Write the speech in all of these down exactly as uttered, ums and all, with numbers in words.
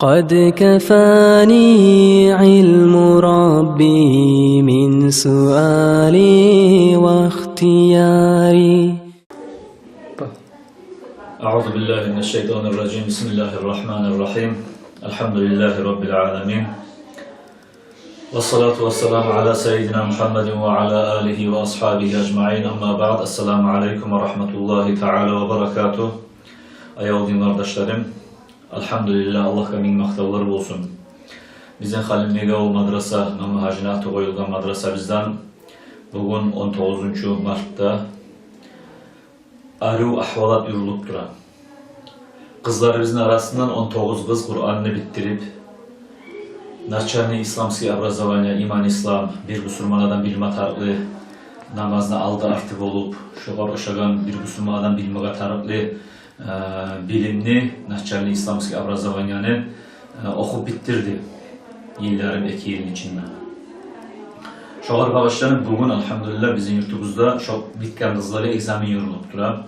قد كفاني علم ربي من سؤالي واختياري. أعوذ بالله من الشيطان الرجيم. بسم الله الرحمن الرحيم. الحمد لله رب العالمين. والصلاة والسلام على سيدنا محمد وعلى آله وأصحابه أجمعين. أما بعد. السلام عليكم ورحمة الله تعالى وبركاته. Аявлу дин къардашларым, алгьамдулиллагь, Аллагьгъа минг макътавлар болсун. Бизин Халимбекавул мадраса, Мамагьажини аты къоюлгъан мадрасабыздан бугюн, он тогъузунчу мартда, арив агьвалат юрюлюп тура. Къызларыбызны арасындан он тогъуз къыз Къуранны битдирип, начальный исламский образование, иман, ислам, бир бусурман адам билме тарыкълы намазны алды-арты болуп, шогъар ошагъан бир бусурман адам билмеге тарыкълы, э, билимни, начальный исламский образованияны, э, охуп битдирди йыл ярым, эки йылны ичинде. Шогъар багъышланып, бугюн, алгьамдулиллагь, бизин юртубузда шо битген къызлагъа экзамен юрюлюп тура.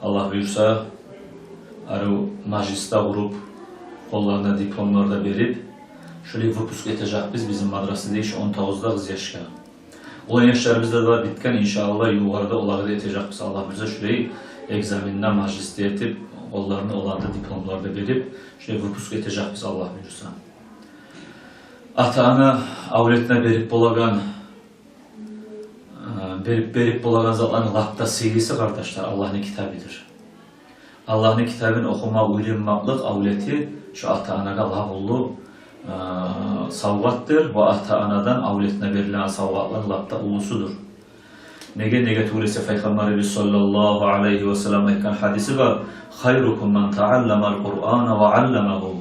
Аллагь буюрса, арив мажлис де къуруп, къолларына дипломлар да берип, шолай выпуск этежекбиз бизин мадрасада шу он тогъуз да къыз яшгъа. Олай яшларыбыз да бар битген, иншааллагь, ювукъ арада олагъа да этежекбиз, Аллагь буюрса, шолай экзамен де, мажлис де этип, къолларына оланы да дипломлар да берип, шолай выпуск этежекбиз, Аллагь буюрса. Ата-ана авлетине берип болагъан, э, берип, берип болагъан затланы лап да сыйлысы, къардашлар, Аллагьны китабыдыр. Аллагьны китабын охума уьйренмеклик авлети шо ата-анагъа лап уллу, э, савгъатдыр. Ва ата-анадан авлетине берилеген савгъатланы лап да уллусудур. Неге, неге тюгюл эсе, Пайхаммарыбыз саллаллагьу алайгьи ва саллам айтгъан гьадиси бар: «Хайрукум ман таалламал Къуръана ва алламагьу».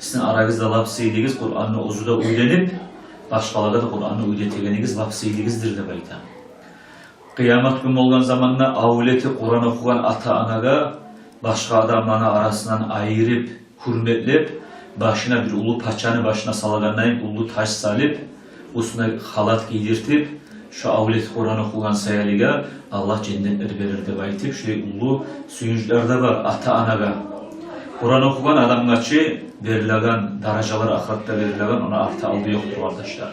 Сизин арагъызда лап сыйлыгъыз Къуранны оьзю де уьйренип, башгъалагъа да Къуранны уьйретегенигиз лап сыйлыгъыздыр деп айта. Къыямат гюн болгъан заманда авлети Къуран охугъан ата-анагъа башгъа адамланы арасындан айырып, гьюрметлеп, башына бир уллу пачаны башына салагъандай уллу таж салып, уьстюне халат гийдиртип, шо авлети Къуран охугъан саялыгъа Аллагь женнетлер берир деп айтып, шолай уллу сююнчлер де бар ата-анагъа. Къуран охугъан адамгъа чы берилеген даражалар, ахыратда берилеген, ону арты-алды ёкъдур, къардашлар.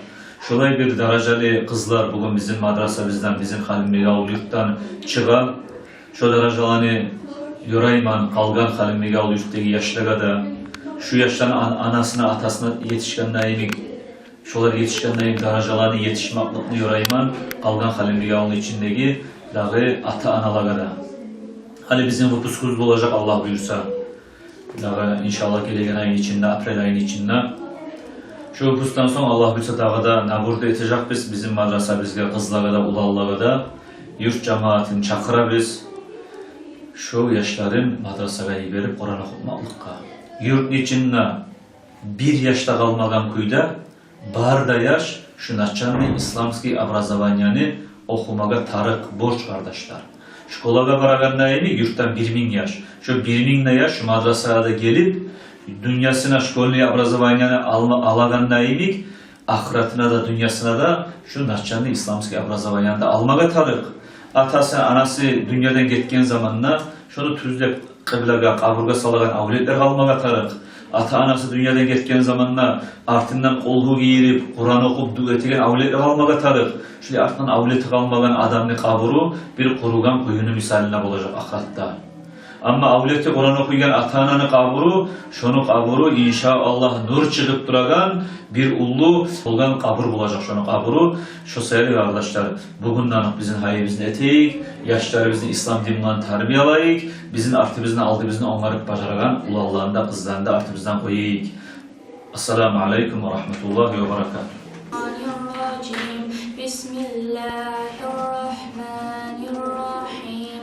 Шолай бир даражалы къызлар бугюн бизин мадрасабыздан, бизин Халимбекавул юртдан чыгъа. Шо даражаланы ёрайман къалгъан Халимбекавул юртдагъы яшлагъа да, шу яшланы ан-, анасына, атасына етишгенде йимик, шолар етишгенде йимик даражаланы етишмекликни ёрайман къалгъан Халимбекавулну ичиндеги дагъы ата-аналагъа да. Гьали бизин выпускубуз болажакъ, Аллагь буюрса, дагъы, иншааллагь, гелеген айны ичинде, апрель айны ичинде. Шо выпускдан сонг, Аллагь буюрса, дагъы да набур да этежекбиз бизин мадрасабызгъа къызлагъа да, уланлагъа да. Юрт жамаатын чакъырабыз шо яшларын мадрасагъа йиберип, Къуран охутмакълыкъгъа. Юртну ичинде бир яш да къалмагъан кюйде, бары да яш шу начальный исламский образованияны охумагъа тарыкъ, борч, къардашлар. Школагъа барагъанда йимик юртдан бир минг яш, шо бир минг де яш шу мадрасагъа да гелип, дюньясына школьный образованияны алма-, алагъанда йимик, ахыратына да, дюньясына да шу начальный исламский образованияны да алмагъа тарыкъ. Атасы, анасы дюньядан гетген заманда шону тюзлеп, къыблагъа, къабургъа салагъан авлетлер къалмагъа тарыкъ. Ата-анасы дюньядан гетген заманда артындан къолгьу гийирип, Къуран охуп, дуа этеген авлетлер къалмагъа тарыкъ. Шолай артындан авлети къалмагъан адамны къабуру бир къуругъан къуюну мисалына болажакъ ахыратда. Амма авлети Къуран охуйгъан ата-ананы къабуру, шону къабуру, иншааллагь, нур чыгъып турагъан бир уллу болгъан къабур болажакъ шону къабуру. Шо саялы, къардашлар, бугюнден бизин гьайыбызны этейик, яшларыбызны ислам дин булан тарбиялайыкъ, бизин артыбызны, алдыбызны онгарып бажарагъан уланланы да, къызланы да артыбыздан къояйыкъ. Ассаламу алейкум ва рагьматуллагьи ва баракатугь. الشيطان الرجيم. بسم الله الرحمن الرحيم.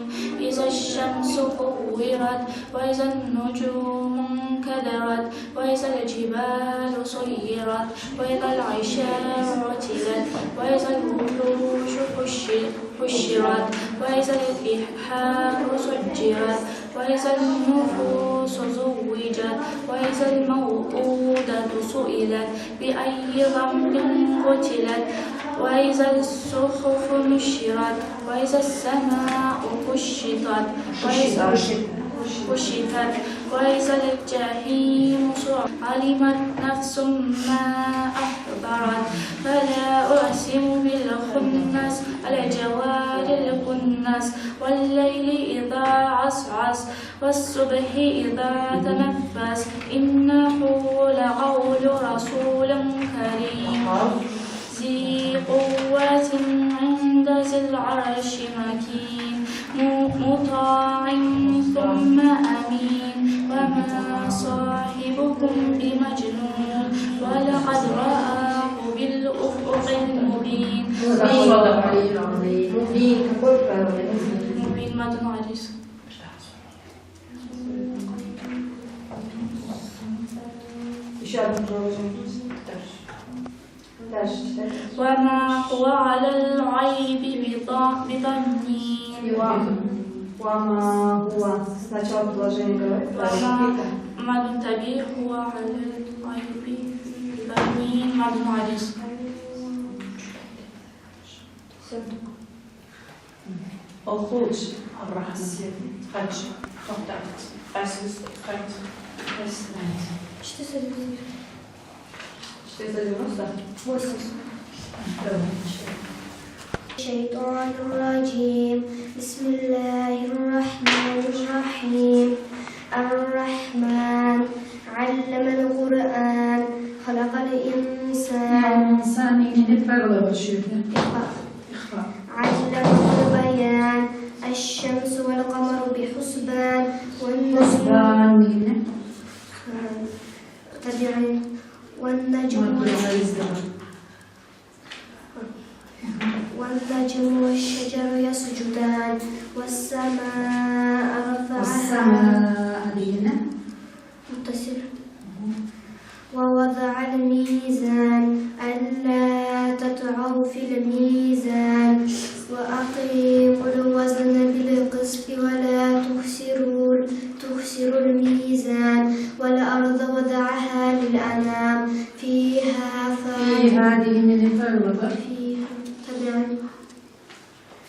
إذا الشمس كورت، وإذا النجوم انكدرت، وإذا الجبال سيرت، وإذا العشار عطلت، وإذا الوحوش حشرت، حشرت، وإذا البحار سجرت، وإذا النفوس زوجت، وإذا الموءودة سئلت، بأي ذنب قتلت، وإذا الصحف نشرت، وإذا السماء كشطت، وإذا كشطت، وإذا الجحيم سعرت. علمت نفس ما أحضرت. فلا أقسم بالخنس، الجوار الكنس، والليل إذا عسعس، والصبح إذا تنفس. إنه لقول رسول كريم، ذي قوة عند ذي العرش مكين، م-، مطاع ثم أمين. وما صاحبكم بمجنون، ولقد رآه بالأفق المبين. صدق الله العلي العظيم. مبين. مبين. ما دون عريس. Ещё одну продолжим. Дальше читай. وما هو على الغيب بض-، بضنين. Ва-, وما هو. Сначала предложение говори. وما, мадун табиъ, هو على الغيب بضنين, мадун гьарис. Всё. Охуч, Абрагьман. Къач. Токъта. Къайсыгъыз, къайсыгъыз? Иште сёзюгюз. Иште сёзюгюз да? Восемь. Давай. الشيطان الرجيم. بسم الله الرحمن الرحيم. الرحمن. علم القرآن. خلق الإنسان. Инсан, инни не правила бар шу ерде? اقرأ. اقرأ. علمه البيان. الشمس والقمر بحسبان. والنجم. Гьусбан дегенни? Табиъи. والنجم. Мадду гьарис да бар. والنجم والشجر يسجدان. والسماء رفعها. والسماء дегенни? متصل. ووضع الميزان. ألا تطغوا في الميزان. وأقيموا الوزن بالقسط ولا تخسروا، تخسروا الميزان. والأرض وضعها للأنام. فيها فاكهة. فيها дегенни не правила бар? فيها. Табиъи.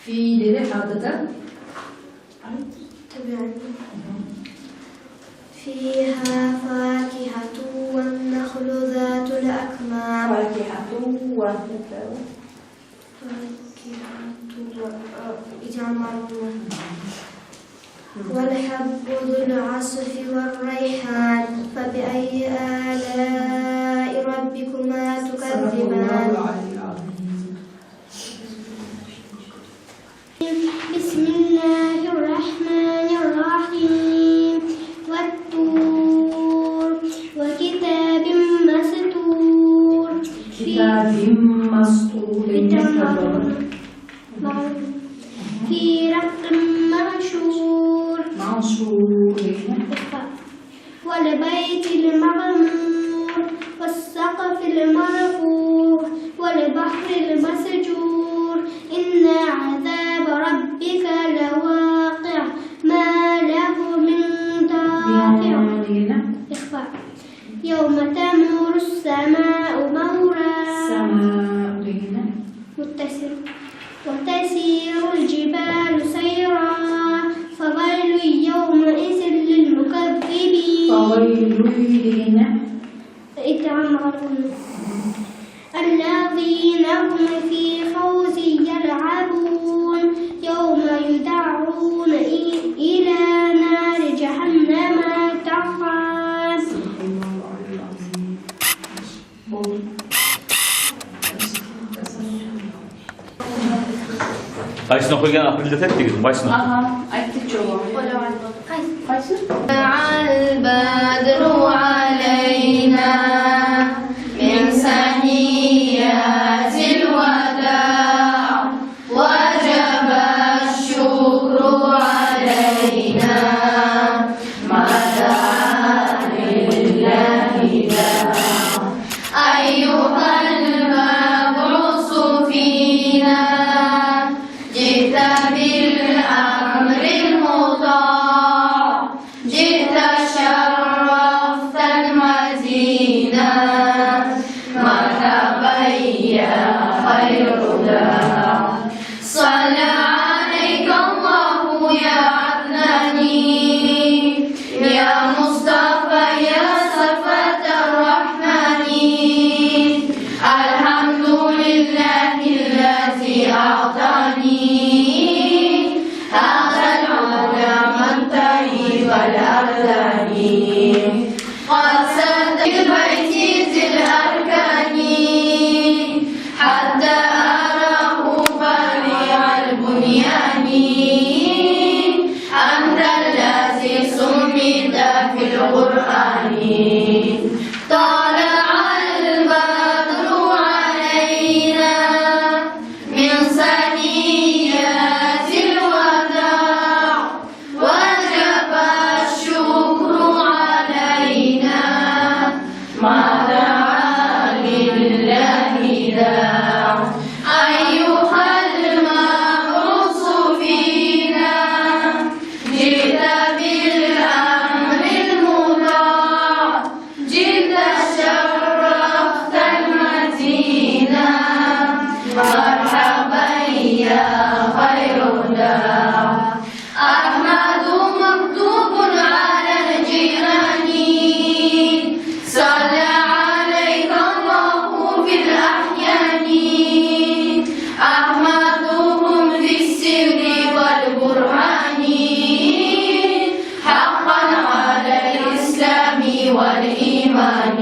Фи деди, гьа деди. Табиъи. فيها فاكهة والنخل ذات الأكمام. فاكهة و. فاكهة و. Идгьам марбут. والحب ذو العصف والريحان. فبأي آلاء ربكما تكذبان. صدق الله العلي العظيم. بسم الله الرحمن الرحيم. والطور وكتاب مسطور. في كتاب مسطور. في رق منشور. منشور. والبيت المعمور والسقف المرفوع والبحر المسجور. إن عذاب ربك لواقع ما له من دافع. يوم تمور السماء مورا. السماء دينا. متصل. وتسير الجبال سيرا. فويل يومئذ للمكذبين. فويل دينا. إدغام مع الغنة. الذين هم في خوض يلعبون. يوم يدعون إلى نار جهنم دعا. Къайсын охуйгъан, определить этдигизми? Къайсын? Агьа, айтдыкъ чы оланы. Къайсы? طلع البدر علينا من ثنيات الوداع وجب الشكر علينا ما دعا لله داع. أيها المبعوث فينا جئت بالأمر المطاع، جئت شرفت المدينة، مرحبا يا خير داع. صلى عليك الله يا عدناني، يا مصطفى، يا صفوة ما دعا لله داع. أيها المبعوث فينا، جئت بالأمر المطاع، جئت شرفت المدينة، مرحبا يا خير داع. أحمد مكتوب على الجنان، صلى عليك الله في الأحيان. أحمدهم في السر والبرهان، حقا على الإسلام والإيمان.